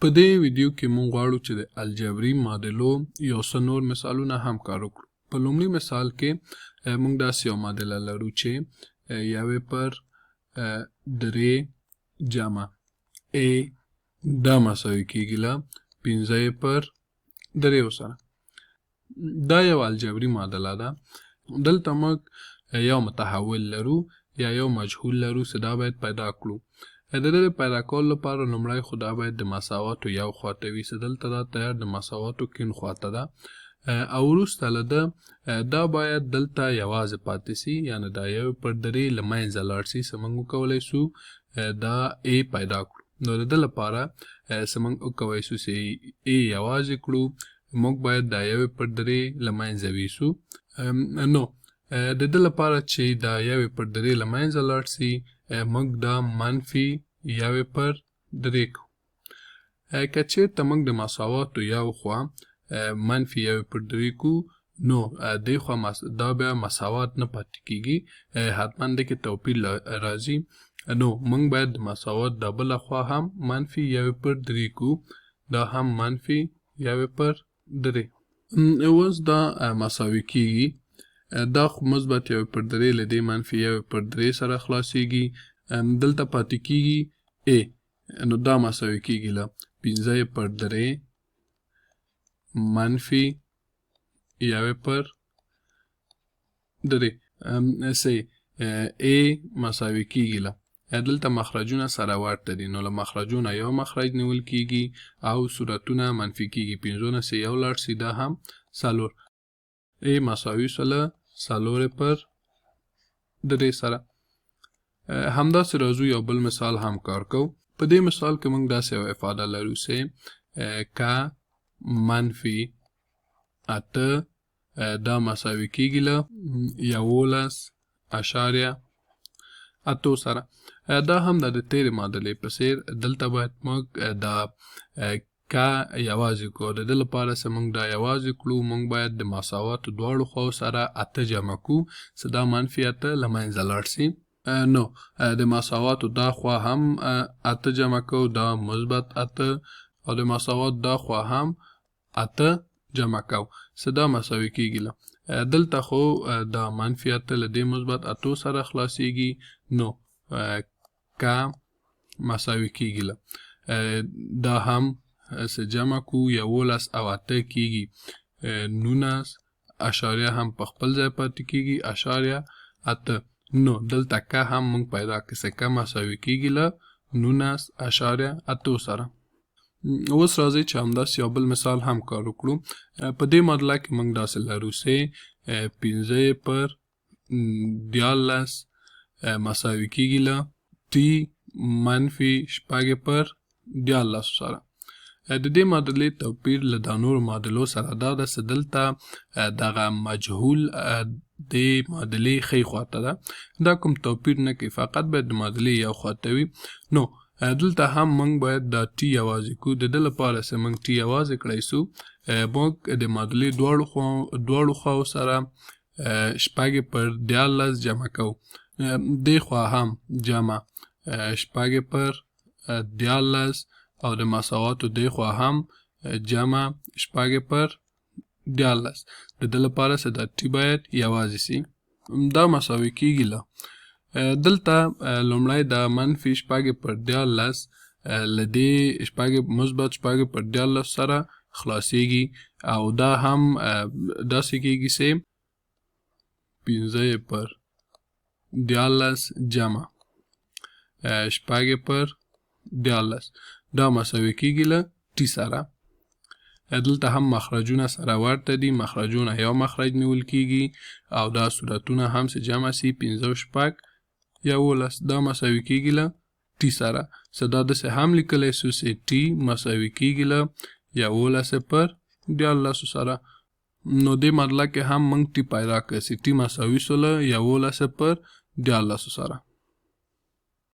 په دې ویډیو کې موږ غواړو چې د الجبري معادلو یو څه نور مثالونه هم کار وکړو. په لومړي مثال کې موږ داسې یو معادله لرو چې یوې پر درې جمع ا دا مساوي کېږي له پنځه پر دریو سره. دا یو الجبري معادله ده. دلته موږ یو متحول لرو یا یو مجهول لرو چې دا باید پیدا کړو. د دې پیدا کولو لپاره لومړی خو دا باید د مساواتو یو خواته وي چې دلته دا تیار د مساواتو کیڼ خواته ده، او وروسته له ده دا باید دلته یوازې پاتې سي، یعنې دا یو پر درې له منځه لاړ سي چې موږ وکولی سو دا ای پیدا کړو. نو د ده لپاره چې موږ وکولی سو چې ای یوازې کړو، موږ باید دا یو پر درې له منځه ویسو. نو د ده لپاره چې دا یو پر درې له منځه لاړ سي، موږ دا منفي یو پر درې کوو. که چېرته موږ د مساواتو یو خوا منفي یو پر درې کو، نو دې خوا دا بیا مساوات نه پاتې کېږي، حتما دې کې توپیر راځي. نو موږ باید د مساوات دا بله خوا هم منفي یو پر درې کو، دا هم منفي یو پر درې. اوس دا مساوي کېږي، دا خو مثبت یو پر درې له دې منفي یو پر درې سره خلاصېږي، دلته پاتې کېږي ا. نو دا مساوي کېږي له پنځه پر درې منفي یو پر درې. سي ا مساوي کېږي له، دلته مخرجونه سره ورته دي، نو له مخرجونه یو مخرج نیول کېږي او صورتونه منفي کېږي. پنځو نه سي یو لاړ سي، دا هم څلور. ا مساوي سو له څلور پر درې سره. همداسې راځو یو بل مثال هم کار کوو. په دې مثال کې موږ داسې یو افاده لرو چې که منفي اته دا مساوي کېږي له 11.8 سره. دا هم د تېرې معادلې په څېر دلته باید موږ دا که یوازې کړو. د دې لپاره چې موږ دا یوازې کړو، موږ باید د مساواتو دواړو خواو سره اته جمع کړو چې دا منفي اته له منځه لاړ سي. نو د مساواتو دا خوا هم اته جمع کوو، دا مثبت اته، او د مساوات دا خوا هم اته جمع کوو چې دا مساوي کېږي له، دلته خو دا منفي اته له دې مثبت اتو سره خلاصېږي، نو که مساوي کېږي له دا هم څه جمع کو، 11 او اته کېږي 19، اشاریه هم په خپل ځای پاتې کېږي، اشاریه اته. نو دلته که هم موږ پیدا کړو چې که مساوي کېږي له 19.8 سره. اوس راځئ چې همداسې یو بل مثال هم کار وکړو. په دې معادله کې موږ داسې لرو چې پنځه پر 13 مساوي کېږي له ټي منفي شپږ پر 13 سره. د دې معادلې توپیر له دا نورو معادلو سره دا ده چې دلته دغه مجهول د معادلې ښۍ خواته ده، دا کوم توپیر نه کوي، فقط باید د معادلې یو خواته وي. نو دلته هم موږ باید دا ټي یوازې کړو. د دې لپاره چې موږ ټي یوازې کړی سو، موږ د معادلې دواړو خواو سره شپږ پر 13 جمع کوو، دې خوا هم جمع شپږ پر 13، او د مساواتو دې خوا هم جمع شپږ پر 13. د دې لپاره چې دا ټي باید یوازې سي. دا مساوي کېږي له، دلته لومړی دا منفي شپږ پر 13 له دې شپږ مثبت شپږ پر 13 سره خلاصېږي، او دا هم داسې کېږي چې پنځه پر 13 جمع شپږ پر 13، دا مساوي کېږي له ټي سره. دلته هم مخرجونه سره ورته دي، مخرجونه یو مخرج نیول کېږي، او دا صورتونه هم چې جمع سي پنځه او شپږ 11، دا مساوي کېږي له ټي سره. څه دا داسې هم لیکلی سو چې ټي مساوي کېږي له 11 پر 13 سره. نو دې معادله کې هم موږ ټي پیدا کړه چې ټي مساوي سو له 11 پر 13 سره.